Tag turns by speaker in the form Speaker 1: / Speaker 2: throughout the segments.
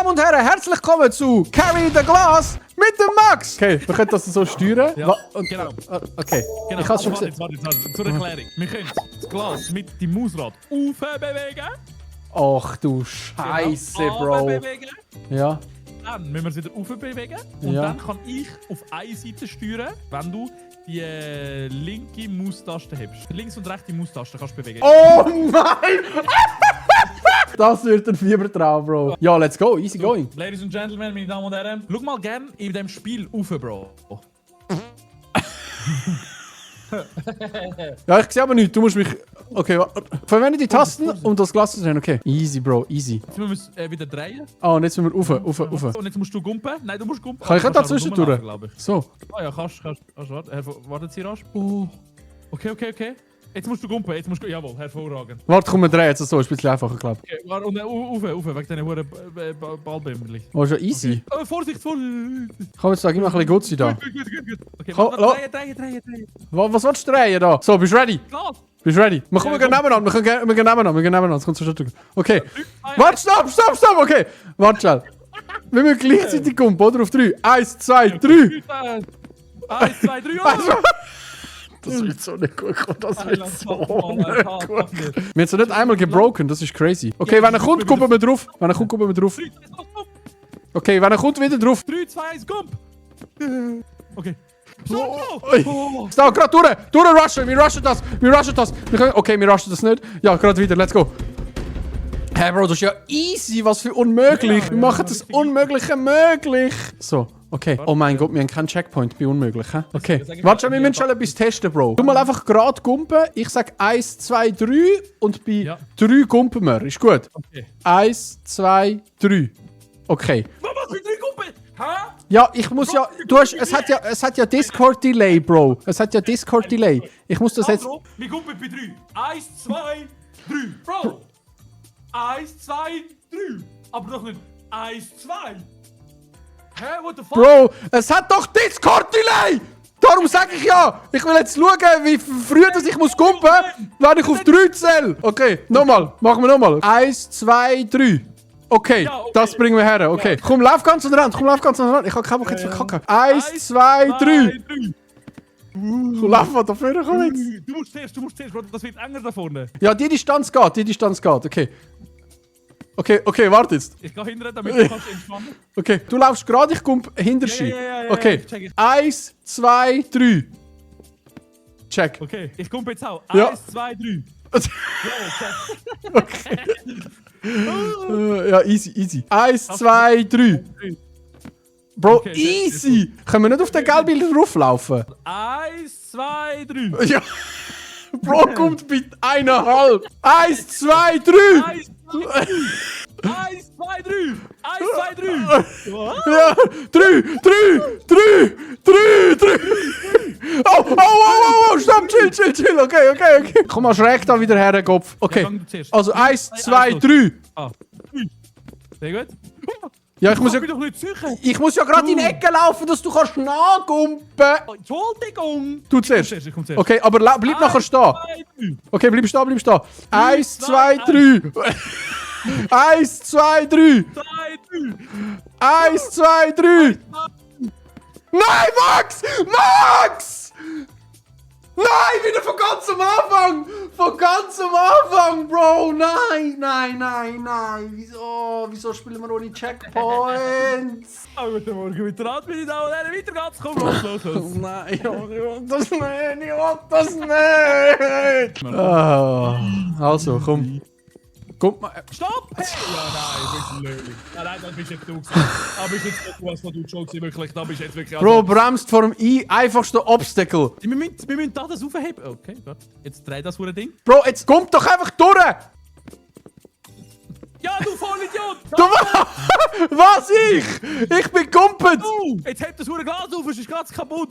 Speaker 1: Damen und Herren, herzlich willkommen zu Carry the Glass mit dem Max. Okay, wir können das so steuern.
Speaker 2: Ja, genau.
Speaker 1: Okay,
Speaker 2: Genau.
Speaker 1: ich habe schon
Speaker 2: Warte,
Speaker 1: gesehen.
Speaker 2: warte, zur Erklärung. Wir können das Glas mit dem Mausrad bewegen.
Speaker 1: Ach du Scheiße, Bro.
Speaker 2: Bewegen.
Speaker 1: Ja.
Speaker 2: Dann müssen wir es wieder bewegen. Und
Speaker 1: Ja.
Speaker 2: dann kann ich auf eine Seite steuern, wenn du die linke Maustaste hebst. Links und rechte Maustaste kannst du bewegen.
Speaker 1: Oh nein! Das wird ein Fiebertraum, Bro. Ja, let's go. Easy going.
Speaker 2: Ladies and Gentlemen, meine Damen und Herren, schau mal gerne in diesem Spiel rauf, Bro.
Speaker 1: Ja, ich sehe aber nichts. Du musst mich... Okay, verwende die Tasten, um das Glas zu drehen. Okay. Easy, Bro. Easy.
Speaker 2: Jetzt müssen wir es wieder drehen.
Speaker 1: Ah, und jetzt müssen wir rauf.
Speaker 2: Und jetzt musst du gumpen. Nein, du musst gumpen.
Speaker 1: Kann ich
Speaker 2: Du
Speaker 1: da
Speaker 2: kannst einfach
Speaker 1: zwischendurch?
Speaker 2: rumlaufen, glaub ich.
Speaker 1: So.
Speaker 2: Ah ja, kannst warten. Wartet Sie rasch. Oh. Okay. Jetzt musst du gumpen. Jawohl, hervorragend.
Speaker 1: Warte, komm, wir drehen jetzt so. Ist ein bisschen einfacher, glaube ich.
Speaker 2: Okay, und rauf, wegen diesen hohen Ballbimmerli.
Speaker 1: Oh, ist ja easy.
Speaker 2: Vorsicht.
Speaker 1: Komm, jetzt sag ich mal ein bisschen Gutzi da.
Speaker 2: Gut. Okay,
Speaker 1: Komm,
Speaker 2: drehen.
Speaker 1: Was willst du drehen da? So, bist du ready?
Speaker 2: Glas.
Speaker 1: Bist du ready? Wir kommen nebeneinander. Wir gehen nebeneinander. Es kommt so schnell. Okay. Warte, stopp. Okay. Warte schnell. Wir müssen gleichzeitig kommen, oder? Auf 3. 1, 2, 3.
Speaker 2: 1, 2, 3,
Speaker 1: Das wird so nicht gut kommen. Das wird so nicht gut.
Speaker 2: nicht.
Speaker 1: Wir haben es nicht einmal gebroken. Das ist crazy. Okay, wenn er kommt, gucken wir drauf. Okay, wenn er kommt, wieder drauf.
Speaker 2: 3, 2, 1, gump. Okay.
Speaker 1: Ui. Da, gerade durchrushen. Wir rushen das. Okay, wir rushen das nicht. Ja, gerade wieder. Let's go. Hey, Bro, das ist ja easy. Was für unmöglich. Wir machen das Unmögliche möglich. So. Okay. Oh mein Gott, wir haben keinen Checkpoint bei unmöglich. He? Okay. Warte schon, wir müssen schon etwas testen, Bro. Du mal einfach gerade gumpen. Ich sag 1, 2, 3 und bei 3 gumpen wir. Ist gut?
Speaker 2: Okay.
Speaker 1: 1, 2, 3. Okay.
Speaker 2: Was für 3 Gumpen? Hä?
Speaker 1: Ja, ich muss ja... Es hat ja Discord-Delay, Bro. Es hat ja Discord-Delay. Ich muss das jetzt...
Speaker 2: Also, wir gumpen bei 3. 1, 2, 3. Bro. 1, 2, 3. Aber doch nicht 1, 2. Hä? What the fuck?
Speaker 1: Bro, es hat doch Discord-Delay! Darum sag ich ja! Ich will jetzt schauen, wie früh dass ich muss gumpen, wenn ich auf 3 zähle. Okay, nochmal. Machen wir nochmal. 1, 2, 3. Okay,
Speaker 2: Ja, okay.
Speaker 1: das bringen wir her. Okay. Komm, lauf ganz an den Rand. Ich hab keinen Bock jetzt verkacken. 1, 2, 3. Komm, lauf mal dafür, komm jetzt.
Speaker 2: Du musst zuerst, Bro. Das wird enger da vorne.
Speaker 1: Ja, die Distanz geht. Okay, warte jetzt.
Speaker 2: Ich gehe hinterher, damit du kannst entspannen.
Speaker 1: Okay, du laufst gerade, ich komme hinter sie.
Speaker 2: Ja,
Speaker 1: Okay,
Speaker 2: check ich.
Speaker 1: 1, 2, 3. Check.
Speaker 2: Okay, ich komme jetzt auch.
Speaker 1: Ja.
Speaker 2: 1, 2, 3.
Speaker 1: Ja, easy. 1, 2, 3. Bro,
Speaker 2: Okay,
Speaker 1: easy. Können wir nicht auf den gelben drauflaufen?
Speaker 2: 1, 2, 3.
Speaker 1: Ja. Bro, kommt mit 1,5. 1, 2, 3.
Speaker 2: 1, 2, 3. 1, 2, 3.
Speaker 1: Ja, 3. Oh, stopp, chill. Okay. Komm mal schräg da wieder her, Kopf. Okay,
Speaker 2: Ja, du zuerst.
Speaker 1: also 1, 2, 3.
Speaker 2: Ah. Sehr gut.
Speaker 1: Ja, ich muss ja...
Speaker 2: bin doch nicht sicher.
Speaker 1: Ich muss ja gerade in die Ecke laufen, dass du kannst nachgumpen.
Speaker 2: Entschuldigung.
Speaker 1: Du zuerst.
Speaker 2: Ich komm zuerst.
Speaker 1: Okay, aber bleib nachher stehen.
Speaker 2: 2, 3.
Speaker 1: Okay, bleib stehen. 1, 2, 3. 1, 2, 3.
Speaker 2: 2, 3.
Speaker 1: 1, 2, 3. Nein, Max! Nein, wieder von ganz am Anfang! Bro! Nein! Wieso spielen wir ohne Checkpoints?
Speaker 2: Guten Morgen, mit Rat, meine Damen und Herren. Weiter geht's. Komm, los.
Speaker 1: Nein, ich will das nicht! Also, komm. Kommt mal.
Speaker 2: Stopp! Hey. Ja, nein, wirklich. Nein, das bist jetzt du gewesen. Aber ist jetzt nicht was, was du schon gewesen, wirklich. Da bist jetzt wirklich...
Speaker 1: Bro, bremst vor dem einfachsten Obstacle.
Speaker 2: Wir müssen da das aufheben. Okay, gut. Jetzt dreh das hure Ding.
Speaker 1: Bro, jetzt kommt doch einfach durch!
Speaker 2: Ja, du Vollidiot!
Speaker 1: Du was ich bin gumpet!
Speaker 2: Du! Jetzt hebt das hure Glas auf, es ist ganz kaputt.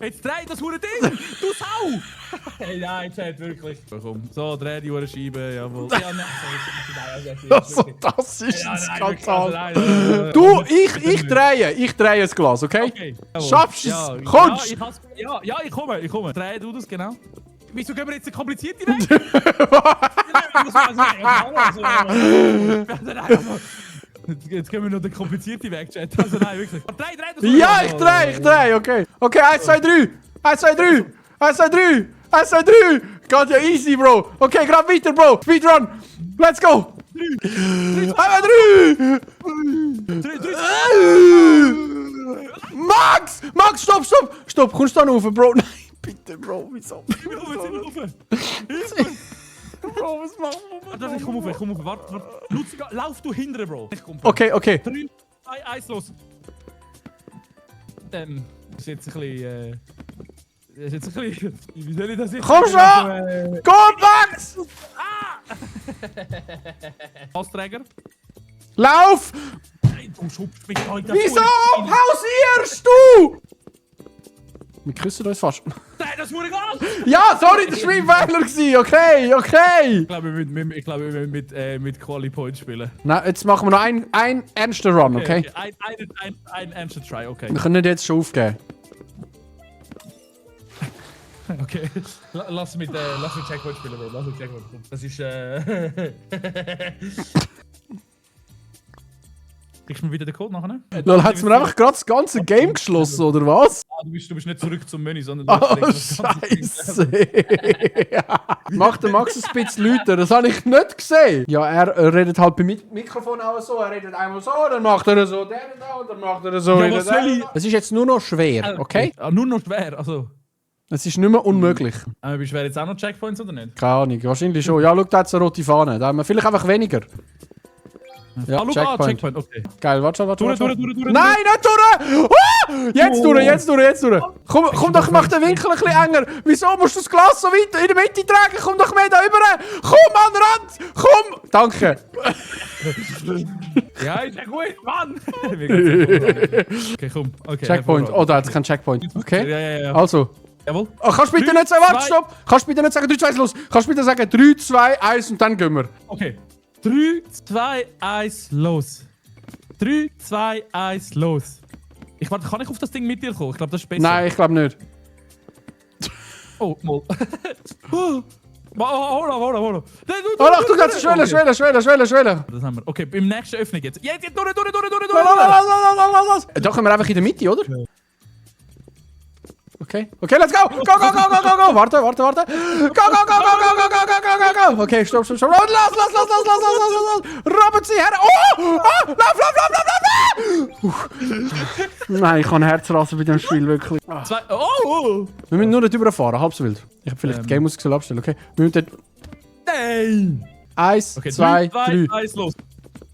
Speaker 2: Jetzt dreh das hure Ding! Du Sau! Hey, nein, Chat, wirklich. Komm. So, dreh die hure Scheibe, jawohl. Ja, nein,
Speaker 1: Also, das ist ein Skandal. Du, ich drehe das Glas, okay?
Speaker 2: Okay.
Speaker 1: Schaffst du es? Kommst du?
Speaker 2: Ja, ich komme. Dreh du das, genau. Wieso gehen wir jetzt eine komplizierte Weg? Jetzt können wir noch den komplizierten Weg, Chat. Also nein, wirklich. Drei, das
Speaker 1: Ja, ich dreh, okay. Okay, 1, 2, 3. 1, 2, 3. 1, 2, 3. 1, 2, 3. Geht ja easy, Bro. Okay, grad weiter, Bro. Speedrun. Let's go. 3. 3. Max! Max, stopp! Stopp, kommst du da rauf, Bro? Nein, bitte, Bro, wieso? Bro, was machen wir?
Speaker 2: Ich komm auf, warte. Lutz, lauf du hinten, Bro.
Speaker 1: Okay.
Speaker 2: 3, 2, 1, los. Das ist jetzt ein bisschen... Wie soll ich das jetzt...
Speaker 1: Komm schon! Go, Max!
Speaker 2: Austräger.
Speaker 1: Lauf!
Speaker 2: Du schubst mich heute.
Speaker 1: Wieso pausierst du? Wir küssen uns fast.
Speaker 2: Nein, das wurde gar nicht.
Speaker 1: Ja, sorry, das war mein Fehler. Okay.
Speaker 2: Ich glaube, wir müssen mit Quali Point spielen.
Speaker 1: Na, jetzt machen wir noch einen ernsten Run, okay?
Speaker 2: Ein ernster Try, okay.
Speaker 1: Wir können nicht jetzt schon aufgeben.
Speaker 2: Okay. Lass mit Checkpoint spielen, Bro. Lass mit Checkpoint spielen. Das ist Kriegst du mir wieder den Code nachher?
Speaker 1: Lol, hat es mir einfach gerade das ganze Game geschlossen, oder was?
Speaker 2: Du bist nicht zurück zum Menü, sondern
Speaker 1: Oh, Scheiße. Macht der Max ein bisschen lauter, das habe ich nicht gesehen. Ja, er redet halt beim Mikrofon auch so, er redet einmal so, dann macht er so, der da, und dann macht er so.
Speaker 2: Ja, was soll ich?
Speaker 1: Es ist jetzt nur noch schwer, okay?
Speaker 2: Nur noch schwer, also.
Speaker 1: Es ist nicht mehr unmöglich.
Speaker 2: Aber bist du jetzt auch noch Checkpoints oder nicht?
Speaker 1: Keine Ahnung, wahrscheinlich schon. Ja, schau, da hat es eine rote Fahne. Da haben wir vielleicht einfach weniger. Ja, Checkpoint.
Speaker 2: Okay.
Speaker 1: Geil, warte.
Speaker 2: Durch.
Speaker 1: Nein, nicht durch! Jetzt durch! Komm doch, mach den Winkel ein bisschen enger. Wieso musst du das Glas so weit in der Mitte tragen? Komm doch mehr da rüber! Komm an den Rand! Komm! Danke!
Speaker 2: Ja, ist ja gut, Mann! Okay, komm. Okay,
Speaker 1: Checkpoint. Oh, da hat es keinen Checkpoint. Okay?
Speaker 2: Ja.
Speaker 1: Also.
Speaker 2: Jawohl.
Speaker 1: Oh, kannst du bitte nicht sagen, warte, stopp! Kannst du bitte nicht sagen, 3, 2, 1, los! Kannst du bitte sagen, 3, 2, 1 und dann gehen wir.
Speaker 2: Okay. 3, 2, 1, los. 3, 2, 1, los. Warte, kann ich auf das Ding mit dir kommen? Ich glaube, das ist besser.
Speaker 1: Nein, ich glaube nicht.
Speaker 2: Oh, mal. Hol on.
Speaker 1: Oh, Achtung, das ist Schwelle.
Speaker 2: Das haben wir. Okay, beim nächsten Öffnung jetzt. Jetzt, durch.
Speaker 1: Da können wir einfach in der Mitte, oder? Okay, let's go! Go! Warte! Go! Okay, stopp! Los! Robert, sie her! Oh! Lauf! Nein, ich habe Herzrasen bei dem Spiel, wirklich.
Speaker 2: Oh!
Speaker 1: Wir müssen nur nicht überfahren, halb so wild. Ich habe vielleicht die Game-Musik abstellen, okay? Wir müssen
Speaker 2: Nein!
Speaker 1: 1, 2, 3.
Speaker 2: 1, los.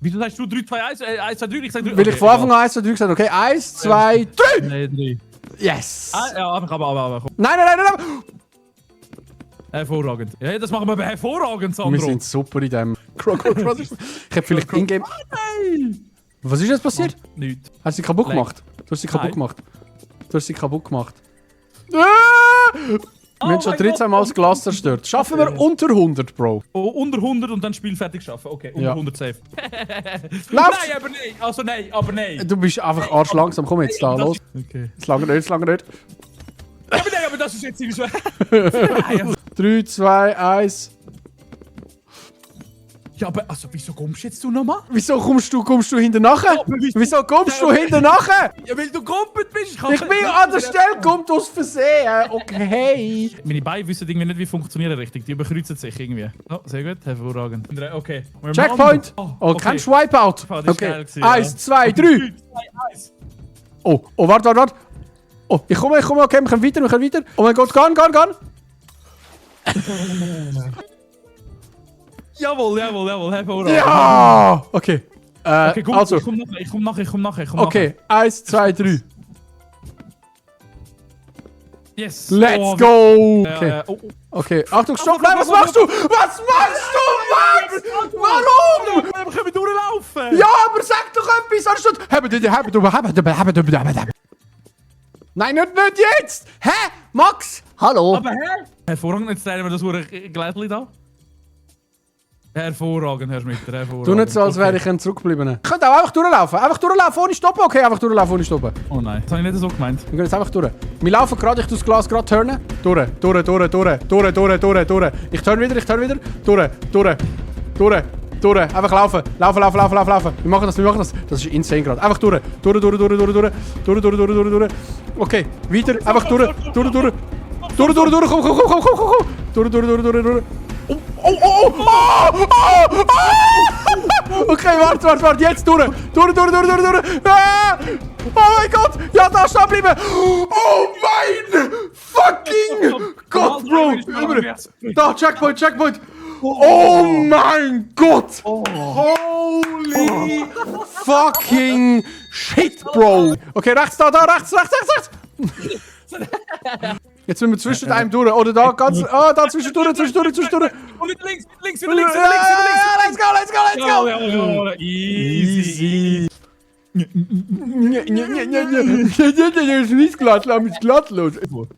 Speaker 2: Wieso sagst du 3, 2, 1? 1, 2, 3, ich sag 3.
Speaker 1: Will ich von Anfang an 1, 2, 3 gesagt, okay? 1, 2, 3!
Speaker 2: Nein, 3.
Speaker 1: Yes!
Speaker 2: Ja, aber.
Speaker 1: Nein!
Speaker 2: Hervorragend. Ja, das machen wir hervorragend, Sandro.
Speaker 1: Wir sind super in dem. Ich hätte vielleicht in-game... Was ist jetzt passiert?
Speaker 2: Nichts.
Speaker 1: Hast du sie kaputt gemacht? Du hast sie kaputt gemacht. Wir haben schon 13 Mal das Glas zerstört. Schaffen wir unter 100, Bro?
Speaker 2: Oh, unter 100 und dann Spiel fertig schaffen. Okay, unter 100 safe.
Speaker 1: Lauf!
Speaker 2: Nein, aber nein.
Speaker 1: Du bist einfach arschlangsam. Komm jetzt da, los.
Speaker 2: Okay.
Speaker 1: Es lange nicht.
Speaker 2: Aber das ist jetzt nicht so.
Speaker 1: 3, 2, 1.
Speaker 2: Ja, aber also, wieso kommst du jetzt nochmal?
Speaker 1: Wieso kommst du hinten nachher? Wieso kommst du hinten nachher?
Speaker 2: Ja, weil du kumpelt bist.
Speaker 1: Ich bin an der Stelle, kommt aus Versehen. Okay.
Speaker 2: Meine Beine wissen irgendwie nicht, wie funktionieren richtig. Die überkreuzen sich irgendwie. Oh, sehr gut, hervorragend. Okay.
Speaker 1: Checkpoint. Oh, kein Wipeout. Okay. 1, 2, 3. Oh, warte. Oh, ich komme, okay, wir können weiter. Oh mein Gott, gone.
Speaker 2: Jawohl, hervorragend.
Speaker 1: Ja! Okay.
Speaker 2: Okay, gut,
Speaker 1: also.
Speaker 2: ich komm nachher.
Speaker 1: Okay, 1, 2, 3.
Speaker 2: Yes.
Speaker 1: Let's go!
Speaker 2: Okay.
Speaker 1: Okay, Achtung, stopp! Nein, was machst du? Max? Warum?
Speaker 2: Wir können durchlaufen!
Speaker 1: Ja, aber sag doch etwas! Nein, nicht jetzt! Hä? Max? Hallo?
Speaker 2: Aber hä? Hervorragend, jetzt drehen wir das Gleitli da. Hervorragend, Herr Schmitter, hervorragend.
Speaker 1: Du nicht so, als wäre ich ein Zurückgebliebener. Ich könnte auch einfach durchlaufen. Ohne stoppen. Okay, einfach durchlaufen, ohne stoppen.
Speaker 2: Oh nein, das habe ich nicht so gemeint.
Speaker 1: Wir gehen jetzt einfach durch. Wir laufen gerade, ich tue das Glas gerade turnen. Durch. Ich turn wieder. durch. Einfach laufen. Laufen. Wir machen das. Das ist insane gerade. Einfach durch. Durch. Okay, weiter. Einfach durch. Durch. Komm. Durch. Oh. Okay, warte. Jetzt durch. Durch. Ah! Oh mein Gott. Ja, da stehen bleiben. Oh mein fucking Gott, Bro. Da, Checkpoint. Oh mein Gott. Holy fucking shit, Bro. Okay, rechts, rechts. Jetzt sind wir zwischen einem durch. Oder da, ganz. Ah, da zwischendurch.
Speaker 2: Und wieder links.
Speaker 1: Let's go.
Speaker 2: Ja. Easy.
Speaker 1: Ist nicht glatt, lass mich glattlos.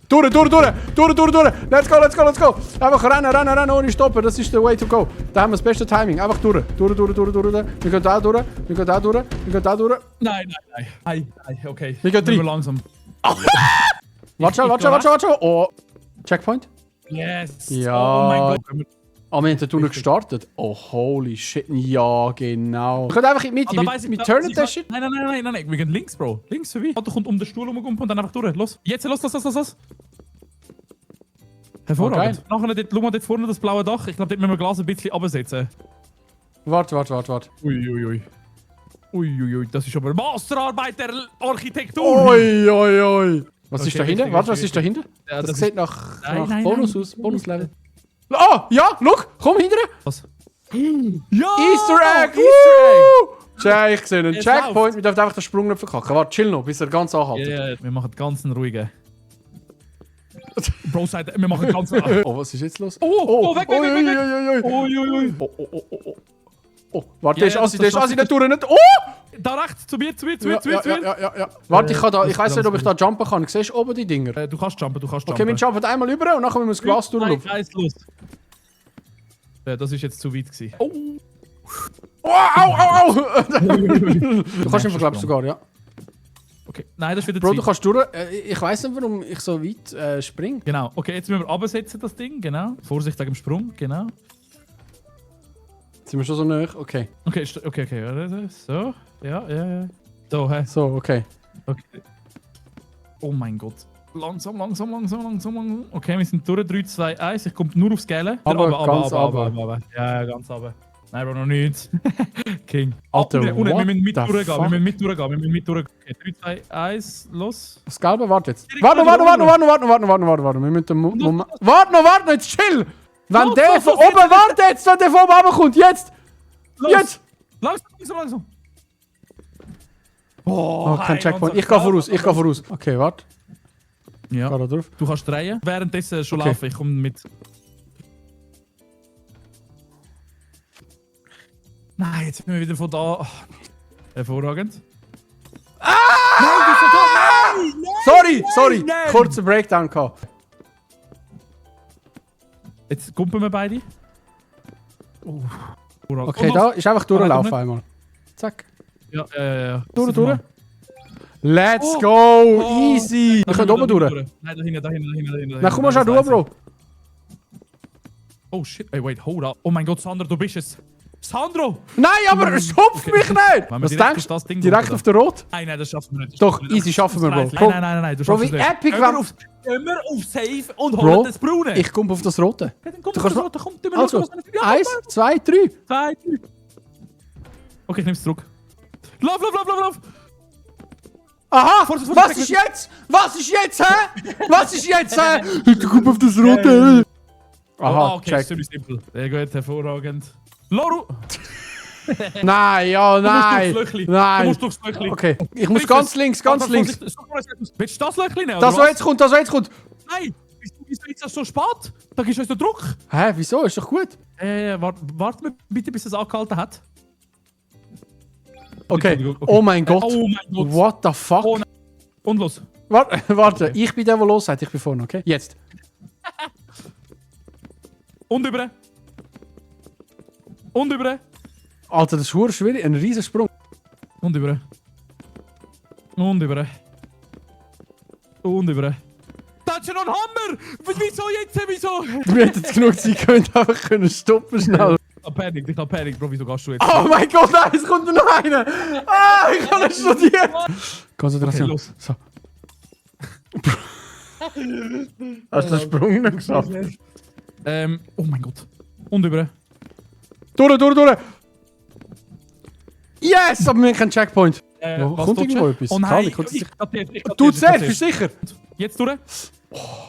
Speaker 1: Durch. Let's go. Einfach rennen, ohne stoppen. Das ist der way to go. Da haben wir das beste Timing. Einfach durch. Wir gehen da durch.
Speaker 2: Nein. Okay.
Speaker 1: Wir gehen rein.
Speaker 2: Langsam.
Speaker 1: Warte. Oh. Checkpoint?
Speaker 2: Yes.
Speaker 1: Ja.
Speaker 2: Oh mein Gott.
Speaker 1: Ah, wir haben den Tunnel gestartet. Oh, holy shit. Ja, genau. Wir können einfach in die Mitte. Mit turnen das shit.
Speaker 2: Nein. Wir gehen links, Bro. Links vorbei. Auto kommt um den Stuhl herum und dann einfach durch. Los. Jetzt, los. Hervorragend. Nachher schau mal dort vorne das blaue Dach. Ich glaube, dort müssen wir Glas ein bisschen absetzen.
Speaker 1: Warte.
Speaker 2: Ui. Das ist aber Masterarbeit der Architektur.
Speaker 1: Oi. Was ist dahinter?
Speaker 2: richtig,
Speaker 1: Warte, was
Speaker 2: richtig.
Speaker 1: ist dahinter?
Speaker 2: Ja,
Speaker 1: das
Speaker 2: das
Speaker 1: sieht nach
Speaker 2: Nein.
Speaker 1: Bonus aus. Bonuslevel. Oh, ja, look, komm hinter.
Speaker 2: Was? Ja!
Speaker 1: Easter Egg!
Speaker 2: Egg!
Speaker 1: Check, ich sehe einen
Speaker 2: Es
Speaker 1: Checkpoint.
Speaker 2: läuft.
Speaker 1: Wir dürfen einfach den Sprung nicht verkacken. Warte, chill noch, bis er ganz anhaltet.
Speaker 2: Ja, wir machen ganz einen ruhigen. Bro sagt, wir machen ganz
Speaker 1: Oh, was ist jetzt los?
Speaker 2: Oh, weg!
Speaker 1: Ui. Oh, warte, der ist Assi nicht durch, nicht. Oh!
Speaker 2: Da rechts, zu mir.
Speaker 1: Ja. Warte, ich weiss nicht, ob ich da jumpen kann. Siehst du oben die Dinger?
Speaker 2: Du kannst jumpen.
Speaker 1: Okay, wir jumpen einmal über und dann können wir das Glas durchlaufen.
Speaker 2: Los. Das ist jetzt zu weit gewesen. Oh!
Speaker 1: Au! Du kannst ihn glaube sogar, ja.
Speaker 2: Okay, nein, das ist wieder
Speaker 1: Bro,
Speaker 2: zu
Speaker 1: du
Speaker 2: weit.
Speaker 1: kannst durch. Ich weiss nicht, warum ich so weit springe.
Speaker 2: Genau, okay, jetzt müssen wir absetzen, das Ding, genau. Vorsicht wegen dem Sprung, genau.
Speaker 1: Sind wir schon so nah? Okay.
Speaker 2: Okay. So, ja. So, hä?
Speaker 1: So, okay.
Speaker 2: Oh mein Gott. Langsam. Okay, wir sind durch. 3, 2, 1. Ich komme nur aufs Gelbe.
Speaker 1: Aber ganz runter.
Speaker 2: Ja, ganz runter. Nein, Bro, noch nicht. King.
Speaker 1: Alter,
Speaker 2: Wir müssen mit
Speaker 1: what the
Speaker 2: durchgehen.
Speaker 1: fuck?
Speaker 2: Wir müssen mit durchgehen. Okay, 3, 2, 1, los.
Speaker 1: Das Gelbe, warte jetzt.
Speaker 2: Direkt
Speaker 1: Warte.
Speaker 2: runter.
Speaker 1: Wir müssen Moment. Warte noch, jetzt chill! Wenn
Speaker 2: Los,
Speaker 1: der
Speaker 2: los,
Speaker 1: von
Speaker 2: los,
Speaker 1: oben, warte jetzt, wenn der von oben runterkommt, jetzt!
Speaker 2: Los.
Speaker 1: Jetzt!
Speaker 2: Langsam.
Speaker 1: Oh, kein Checkpoint. Ich geh voraus. Okay, warte.
Speaker 2: Ja.
Speaker 1: Geh da drauf.
Speaker 2: Du kannst drehen. Währenddessen schon
Speaker 1: Okay.
Speaker 2: laufen. Ich komme mit. Nein, jetzt sind wir wieder von da. Oh, hervorragend.
Speaker 1: Sorry!
Speaker 2: nein.
Speaker 1: Kurzer Breakdown gehabt.
Speaker 2: Jetzt kumpeln wir beide. Oh.
Speaker 1: Okay, da ist einfach durchlaufen einmal. Zack.
Speaker 2: Ja.
Speaker 1: Durch. Let's
Speaker 2: Oh.
Speaker 1: go! Easy! Wir können oben durch.
Speaker 2: Nein, da hinten.
Speaker 1: Na, komm mal schon durch, Bro.
Speaker 2: Oh shit, ey, wait, hold up. Oh mein Gott, Sandro, du bist es. Sandro!
Speaker 1: Nein, aber schupf mich nicht!
Speaker 2: Wenn wir
Speaker 1: Was
Speaker 2: direkt
Speaker 1: denkst
Speaker 2: auf das Ding
Speaker 1: du? Direkt
Speaker 2: gehen,
Speaker 1: auf der Rot?
Speaker 2: Nein, das schaffen wir nicht.
Speaker 1: Doch, easy schaffen wir, Bro.
Speaker 2: Nein, du
Speaker 1: Bro,
Speaker 2: schaffst
Speaker 1: wie
Speaker 2: es nicht.
Speaker 1: epic,
Speaker 2: Gehen wir auf Safe und
Speaker 1: Bro,
Speaker 2: holen das Braune.
Speaker 1: Ich komme auf das Rote.
Speaker 2: Ja, dann komm,
Speaker 1: Du kannst
Speaker 2: das Rote, komm, tun wir
Speaker 1: Also,
Speaker 2: los. Ja,
Speaker 1: 1, 2, 3.
Speaker 2: 2, 3. Okay, ich nehm's zurück. Lauf!
Speaker 1: Aha!
Speaker 2: Vorsicht,
Speaker 1: Was ist jetzt? Was ist jetzt, hä? Ich komme auf das Rote. Aha,
Speaker 2: okay,
Speaker 1: check.
Speaker 2: ziemlich simpel. Sehr gut, hervorragend. Loru!
Speaker 1: Nein,
Speaker 2: Du
Speaker 1: nein.
Speaker 2: musst durchs Löchli.
Speaker 1: Okay, ich muss ganz links.
Speaker 2: Willst du das Löchli nehmen?
Speaker 1: Das,
Speaker 2: oder
Speaker 1: was jetzt kommt.
Speaker 2: Nein! Wieso ist das so spät? Da gibst du uns den Druck.
Speaker 1: Hä, wieso? Ist doch gut.
Speaker 2: Warte mal bitte, bis es angehalten hat.
Speaker 1: Okay.
Speaker 2: Okay.
Speaker 1: Oh mein Gott.
Speaker 2: Oh mein Gott.
Speaker 1: What the fuck?
Speaker 2: Oh nein. Und los.
Speaker 1: Warte, ich bin der, der los sagt. Ich bin vorne, okay? Jetzt.
Speaker 2: Und über.
Speaker 1: Alter, das ist verdammt schwierig. Ein riesen Sprung.
Speaker 2: Und über. Da hat schon noch einen Hammer! Wieso jetzt? Wieso?
Speaker 1: Wir hätten jetzt genug Zeit können, einfach können stoppen schnell.
Speaker 2: Ich hab Panik, Bro, wieso gehst du jetzt?
Speaker 1: Oh mein Gott, nein, es kommt noch einer! Ah, ich kann nicht studieren! Konzentration.
Speaker 2: Okay, los.
Speaker 1: So. Hast du den Sprung nicht geschafft?
Speaker 2: Oh mein Gott. Und über.
Speaker 1: Durch! Yes! Aber wir haben keinen Checkpoint. Wo
Speaker 2: was
Speaker 1: kommt
Speaker 2: dodgen?
Speaker 1: irgendwo etwas?
Speaker 2: Oh
Speaker 1: Kann
Speaker 2: nein,
Speaker 1: nicht, kommt es
Speaker 2: ich
Speaker 1: sich-
Speaker 2: kapiert.
Speaker 1: Du zuerst, bist du sicher?
Speaker 2: Jetzt durch.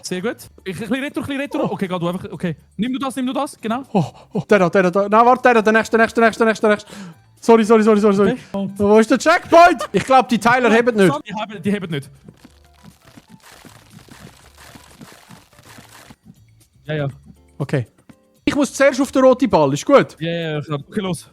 Speaker 2: Sehr gut. Ein bisschen retour. Okay, geh du einfach. Okay. Nimm du das, genau.
Speaker 1: Der da. Nein, warte, der nächste. Sorry.
Speaker 2: Okay.
Speaker 1: Wo ist der Checkpoint? Ich glaube, die Teiler heben nicht.
Speaker 2: Die haben nicht. Ja.
Speaker 1: Okay. Ich muss zuerst auf den roten Ball, ist gut?
Speaker 2: Ja, klar. Okay, los.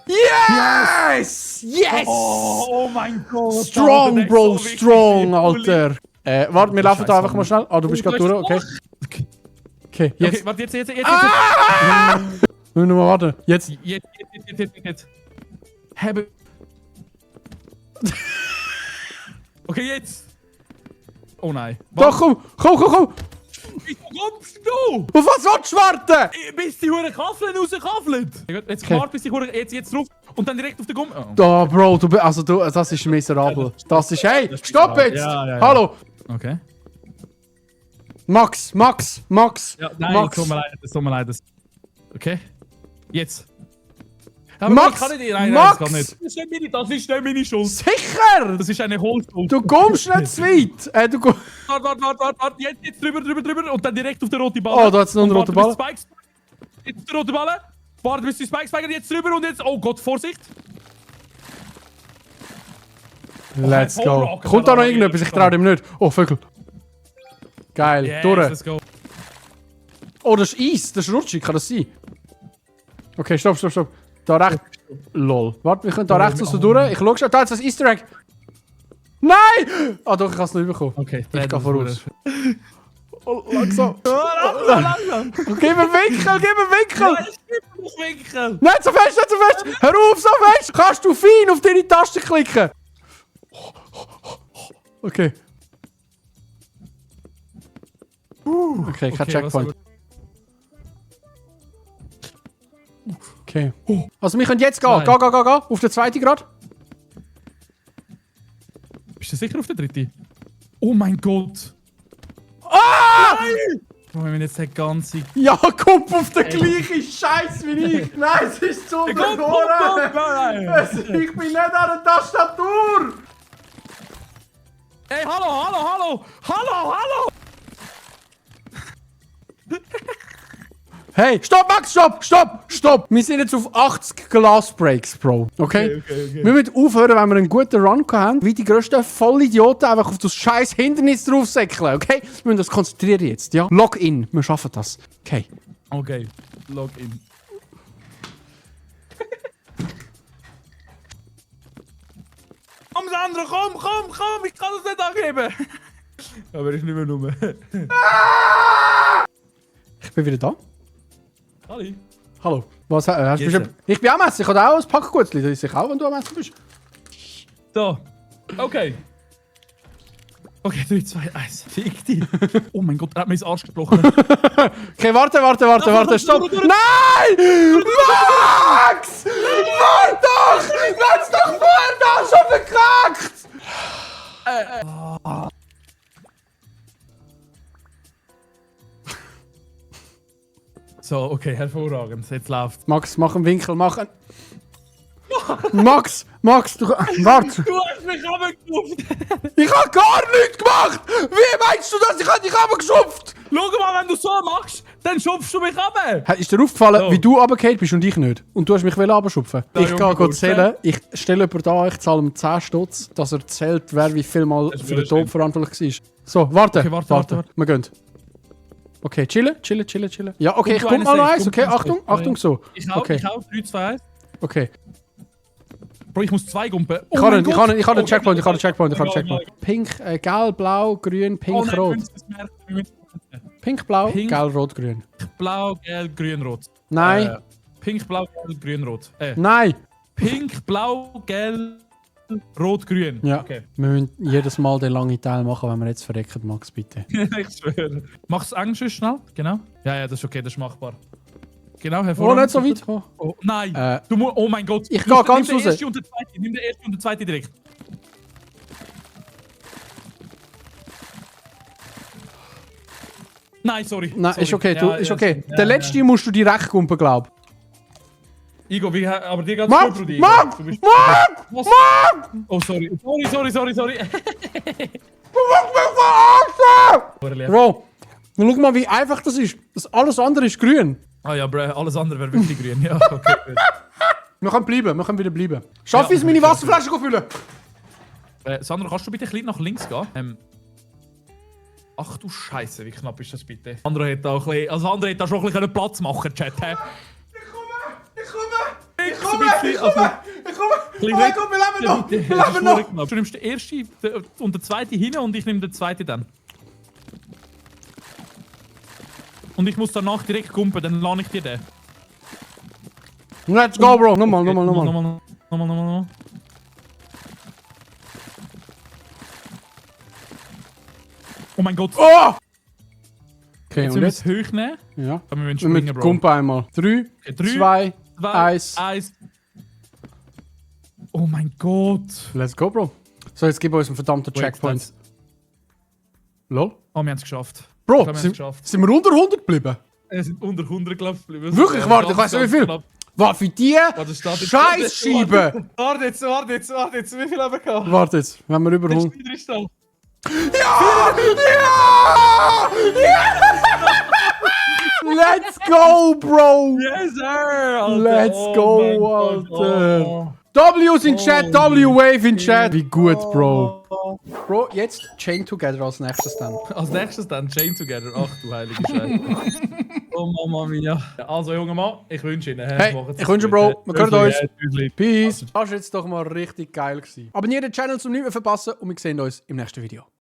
Speaker 1: Yes! Yes!
Speaker 2: Oh mein Gott.
Speaker 1: Strong,
Speaker 2: Alter,
Speaker 1: Bro,
Speaker 2: der ist so
Speaker 1: strong,
Speaker 2: wichtig.
Speaker 1: Alter. Warte, wir laufen da einfach mal schnell. Ah, du bist gerade durch, okay.
Speaker 2: Okay,
Speaker 1: Okay, jetzt.
Speaker 2: warte, jetzt.
Speaker 1: Wir müssen noch mal warten. Jetzt.
Speaker 2: Jetzt. Habe. Okay, jetzt. Oh nein.
Speaker 1: Doch, komm!
Speaker 2: Wieso kommst du?
Speaker 1: Auf was willst du warten?
Speaker 2: Bis die Hure Kaffeln rauskaffeln. Jetzt
Speaker 1: Okay.
Speaker 2: warte, bis die Hure jetzt drauf und dann direkt auf den Gumm. Oh.
Speaker 1: Da, Bro, das ist miserabel. Das ist, hey, stopp jetzt!
Speaker 2: Ja.
Speaker 1: Hallo!
Speaker 2: Okay.
Speaker 1: Max!
Speaker 2: Ja, nein,
Speaker 1: Max.
Speaker 2: tut mir leid. Okay. Jetzt. Ja,
Speaker 1: Max!
Speaker 2: ich kann nicht, nein,
Speaker 1: Max!
Speaker 2: das kann nicht. Das ist nicht meine Schuld.
Speaker 1: Sicher!
Speaker 2: Das ist eine Hohlschuld.
Speaker 1: Du kommst nicht zu weit!
Speaker 2: Warte. Jetzt drüber und dann direkt auf den roten Ball.
Speaker 1: Oh, da hat's noch einen roten Ball.
Speaker 2: Jetzt auf den roten Ball. Warte, bis die Spikes spikern. Jetzt drüber und jetzt. Oh Gott, Vorsicht.
Speaker 1: Let's
Speaker 2: Oh,
Speaker 1: go.
Speaker 2: Rock,
Speaker 1: Kommt da noch
Speaker 2: Alter,
Speaker 1: irgendetwas? Ich trau dem nicht. Oh, Vögel. Geil,
Speaker 2: Yes,
Speaker 1: durch.
Speaker 2: let's go.
Speaker 1: Oh, das ist Eis, das ist rutschig, kann das sein? Okay, stopp. Da rechts. Lol. Warte, wir können da rechts so durch. Ich schau schon, da ist das Easter Egg. Nein! Ah doch, ich kann es nicht bekommen.
Speaker 2: Okay,
Speaker 1: Ich gehe voraus. Oh, langsam.
Speaker 2: Langsam.
Speaker 1: Gib mir Winkel!
Speaker 2: Ich winkel.
Speaker 1: Nicht so fest! Hör auf, so fest! Kannst du fein auf deine Taste klicken? Okay. Okay, ich habe
Speaker 2: Okay,
Speaker 1: Checkpoint. Okay. Also wir können jetzt gehen.
Speaker 2: Nein.
Speaker 1: Geh. Auf den zweiten Grad.
Speaker 2: Bist du sicher auf der dritten? Oh mein Gott.
Speaker 1: Ah!
Speaker 2: Bro, wir haben jetzt den ganzen...
Speaker 1: Ja, komm auf den gleichen Scheiß wie ich. Nein, es ist zu
Speaker 2: Komm,
Speaker 1: verloren.
Speaker 2: nein.
Speaker 1: Ich bin nicht an der Tastatur.
Speaker 2: Hey, hallo.
Speaker 1: Hey, stopp, Max, stopp! Wir sind jetzt auf 80 Glassbreaks, Bro. Okay?
Speaker 2: Okay.
Speaker 1: Wir müssen aufhören, wenn wir einen guten Run haben, wie die grössten Vollidioten einfach auf das scheiß Hindernis draufsäckeln, okay? Wir müssen uns konzentrieren jetzt, ja? Log in, wir schaffen das. Okay.
Speaker 2: Okay, Login. Komm, Sandro, komm, ich kann das nicht angeben. Aber ich nicht mehr rum.
Speaker 1: Ich bin wieder da.
Speaker 2: Halli.
Speaker 1: Hallo. Was hast du
Speaker 2: Yes,
Speaker 1: bestimmt... Ich bin am Essen, ich habe auch ein Packgutzli. Das ist sicher auch, wenn du am Essen bist.
Speaker 2: So. Okay. Okay, 3, 2, 1. Fick dich. Oh mein Gott, er hat mir ins Arsch gebrochen.
Speaker 1: Okay, warte, stopp! Nein! Max! Warte doch! Lass doch vorher da schon verkackt!
Speaker 2: So, okay, hervorragend. Jetzt läuft.
Speaker 1: Max, mach einen Winkel, Max, du... Warte!
Speaker 2: Du hast mich runtergeschupft.
Speaker 1: Ich habe gar nichts gemacht! Wie meinst du das? Ich habe dich runtergeschupft!
Speaker 2: Schau mal, wenn du so machst, dann schupfst du mich runter.
Speaker 1: Ist dir aufgefallen,
Speaker 2: So.
Speaker 1: wie du runtergefallen bist und ich nicht? Und du hast mich runterschupfen?
Speaker 2: Da,
Speaker 1: Ich
Speaker 2: Junge,
Speaker 1: gehe
Speaker 2: gut,
Speaker 1: zählen. Ich stelle jemanden da, ich zahle ihm 10 Stutz, dass er zählt, wer wie viel Mal
Speaker 2: Das ist
Speaker 1: für den
Speaker 2: schön.
Speaker 1: Tod verantwortlich war. So, warte.
Speaker 2: Okay, warte.
Speaker 1: Wir gehen. Okay, chillen. Ja, okay, ich
Speaker 2: Kommt
Speaker 1: guck
Speaker 2: du
Speaker 1: mal noch
Speaker 2: eine
Speaker 1: eins.
Speaker 2: safe,
Speaker 1: Okay,
Speaker 2: kommt
Speaker 1: Achtung,
Speaker 2: eine safe.
Speaker 1: Achtung, so.
Speaker 2: Ich hau,
Speaker 1: Okay,
Speaker 2: 3, 2, 1.
Speaker 1: okay.
Speaker 2: Bro, ich muss 2 Gumpen. Oh
Speaker 1: Ich habe
Speaker 2: mein
Speaker 1: den
Speaker 2: Gott.
Speaker 1: Checkpoint,
Speaker 2: Oh,
Speaker 1: Pink, gelb, blau, grün, pink,
Speaker 2: Oh nein,
Speaker 1: rot.
Speaker 2: wir müssen das merken, wir müssen das merken.
Speaker 1: Pink, blau,
Speaker 2: Pink.
Speaker 1: gelb, rot, grün.
Speaker 2: Blau, gelb, grün, rot.
Speaker 1: Nein,
Speaker 2: Pink, blau, gelb, grün, rot.
Speaker 1: nein.
Speaker 2: Pink, blau, gelb, Rot, grün.
Speaker 1: Ja.
Speaker 2: Okay.
Speaker 1: Wir müssen jedes Mal den langen Teil machen, wenn wir jetzt verrecken, Max, bitte.
Speaker 2: Ich schwöre. Mach's Englisch schnell, genau. Ja, das ist okay, das ist machbar. Genau,
Speaker 1: Oh,
Speaker 2: hervorragend.
Speaker 1: nicht so weit. Oh.
Speaker 2: Oh, nein,
Speaker 1: Äh,
Speaker 2: oh mein Gott.
Speaker 1: ich geh ganz
Speaker 2: Nimm
Speaker 1: raus.
Speaker 2: den ersten und den zweiten, nimm den ersten und den zweiten direkt. Nein, sorry.
Speaker 1: Nein,
Speaker 2: sorry.
Speaker 1: ist okay, du, ist okay.
Speaker 2: Ja,
Speaker 1: Der letzte musst du direkt kumpen, glaub ich.
Speaker 2: Igor, aber dir geht's
Speaker 1: Max!
Speaker 2: gut, Brudi. Igor.
Speaker 1: Max!
Speaker 2: Du bist-
Speaker 1: Max!
Speaker 2: Was?
Speaker 1: Max!
Speaker 2: Oh, sorry. Sorry.
Speaker 1: Du musst mich verarschen! Bro, schau mal, wie einfach das ist. Das alles andere ist grün.
Speaker 2: Ah ja, bro, alles andere wäre wirklich grün. Ja, okay. Gut.
Speaker 1: Wir können bleiben, wir können wieder bleiben. Schaff
Speaker 2: Ja,
Speaker 1: ich es, meine
Speaker 2: okay.
Speaker 1: Wasserflasche füllen?
Speaker 2: Sandra, kannst du bitte ein bisschen nach links gehen? Ach du Scheiße, wie knapp ist das bitte? Sandra hätte da, Sandra hätte da schon ein bisschen Platz machen können, Chat. Hä?
Speaker 1: Ich komme! Mein Gott, wir leben noch! Wir leben noch!
Speaker 2: Du nimmst den ersten und den zweiten hin und ich nehme den zweiten dann. Und ich muss danach direkt kumpen, dann lade ich dir den.
Speaker 1: Let's go, Bro! Nochmal.
Speaker 2: Nochmal. Oh mein Gott.
Speaker 1: Oh! Okay,
Speaker 2: Jetzt
Speaker 1: und
Speaker 2: müssen wir
Speaker 1: jetzt?
Speaker 2: es hoch nehmen.
Speaker 1: Ja.
Speaker 2: Aber wir müssen
Speaker 1: Wir müssen
Speaker 2: springen, Bro.
Speaker 1: kumpen einmal. 3,
Speaker 2: Okay, 3,
Speaker 1: 2,
Speaker 2: 2,
Speaker 1: 1.
Speaker 2: 1. Oh mein Gott.
Speaker 1: Let's go, Bro. So, jetzt gib uns einen verdammten Checkpoint. Lol.
Speaker 2: Oh, wir haben es geschafft.
Speaker 1: Bro,
Speaker 2: Wir haben es
Speaker 1: sind
Speaker 2: geschafft.
Speaker 1: wir unter 100 geblieben?
Speaker 2: Es sind unter 100 gelaufen.
Speaker 1: Wirklich? Warte, ich weiß nicht wie viel. Was für die
Speaker 2: Warte, steht jetzt-
Speaker 1: Scheißscheibe!
Speaker 2: Warte jetzt. Wie viel haben wir gehabt?
Speaker 1: Warte jetzt, wenn wir über 100...
Speaker 2: Ja!
Speaker 1: Let's go, Bro!
Speaker 2: Yes, sir! Alter.
Speaker 1: Let's
Speaker 2: Oh
Speaker 1: go,
Speaker 2: mein Gott.
Speaker 1: Alter.
Speaker 2: Oh.
Speaker 1: W's in Chat, W-Wave in Chat. Wie gut, Bro.
Speaker 2: Oh.
Speaker 1: Bro, jetzt Chain Together als nächstes dann.
Speaker 2: Als nächstes dann Chain Together. Ach du heilige Scheiße. Oh Mama mia. Also, junger Mann, ich wünsche Ihnen.
Speaker 1: Hey,
Speaker 2: macht's
Speaker 1: ich wünsche,
Speaker 2: gut.
Speaker 1: Bro, wir hören uns.
Speaker 2: Tschüssli.
Speaker 1: Peace. Das war jetzt doch mal richtig geil gewesen. Abonniert den Channel, um nichts mehr zu verpassen und wir sehen uns im nächsten Video.